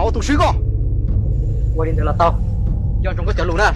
Hauv tus swb koj. Ua li ntawd los tau. Nco ntsoov koj cov lus na.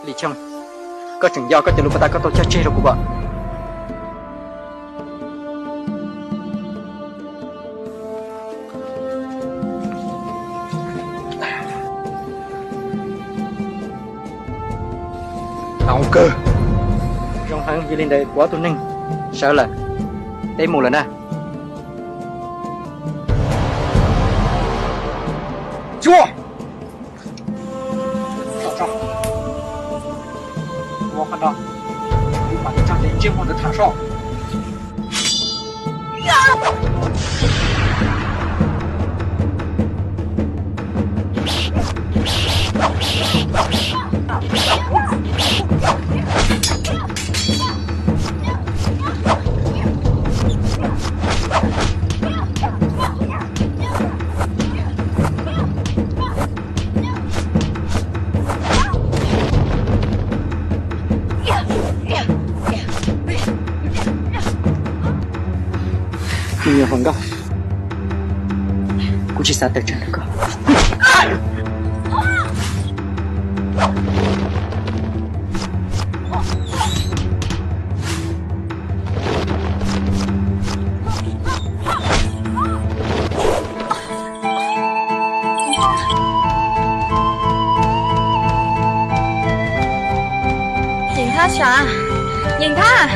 Lis Choo, koj tseem nco koj cov lus puag ta koj tau cog tseg rau kuv kom. Zoo heev, yog li ntawd kuv ob tug neeg sawv lawm, peb mus lawm na. Cuag! Ua qhov no, kuv mam li tso tej ntsej muag ntawd tham soj. Me nyuam hluas nkauj, kuv tsis xav tawm tsam rau koj. Yeej Thaj sav, Yeej Thaj.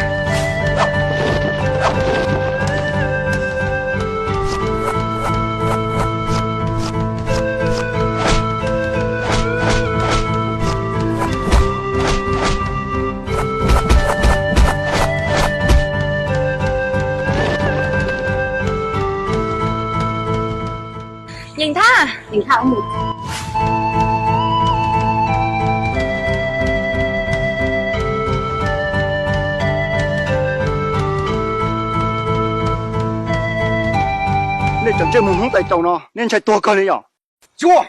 Yeej Thaj. Nej cov ntsej muag Hmoob tais caus no, nej ntshai tuag kawg li yom? Cuag!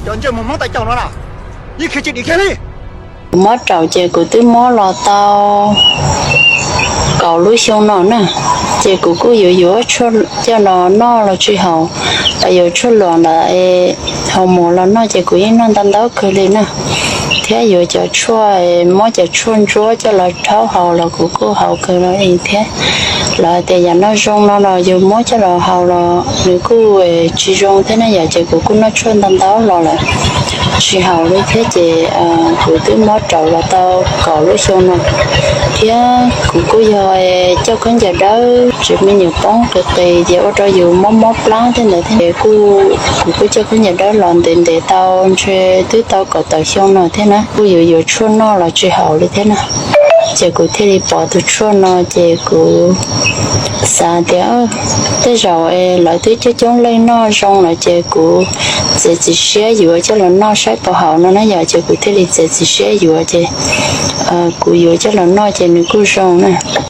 Cov ntsej muag Hmoob tais caus no na, yeej khiav tsis dim kiag li. Kuv mob raum ces kuv twb mob los tau kaum lub xyoo no na, ces kuv kuj yuav yuav tshuaj coj los noj los tsis haum, los yuav tshuaj luam ntawm haus mos los noj ces kuv yeej noj ntau ntau kawg li na, thiab yuav cov tshuaj, mob cov tshuaj ntsuab coj los rhaub haus los kuv kuj haus kawg li thiab. Lawv hais tias yam no zoo no los yus muab coj los haus los nws kuj tsis zoo thiab na yom, ces kuv kuj noj tshuaj ntau ntau los lawm tsis haum li thiab ces kuv twb mob raum los tau kaum lub xyoo no, thiab kuv kuj yog coj khaub ncaws dawb tsev me nyuam poob qis qis ces ua rau yus mob mob plab thiab ntawd thiab ces kuv, kuv kuj coj khaub ncaws dawb los ntev ntev tau ntshe twb tau kaum tawm xyoo no thiab na, kuj yuav yuav tshuaj noj los tsis haum li thiab na. Ces kuv thiaj li pom tus tshuaj no ces kuv xav tias tej zaum lawv twb coob coob leej noj zoo lawm ces kuv txiav txim siab yuav coj los noj saib puas haum no na yom, ces kuv thiaj li txiav txim siab yuav ces kuv yuav coj los noj ces nws kuj zoo na.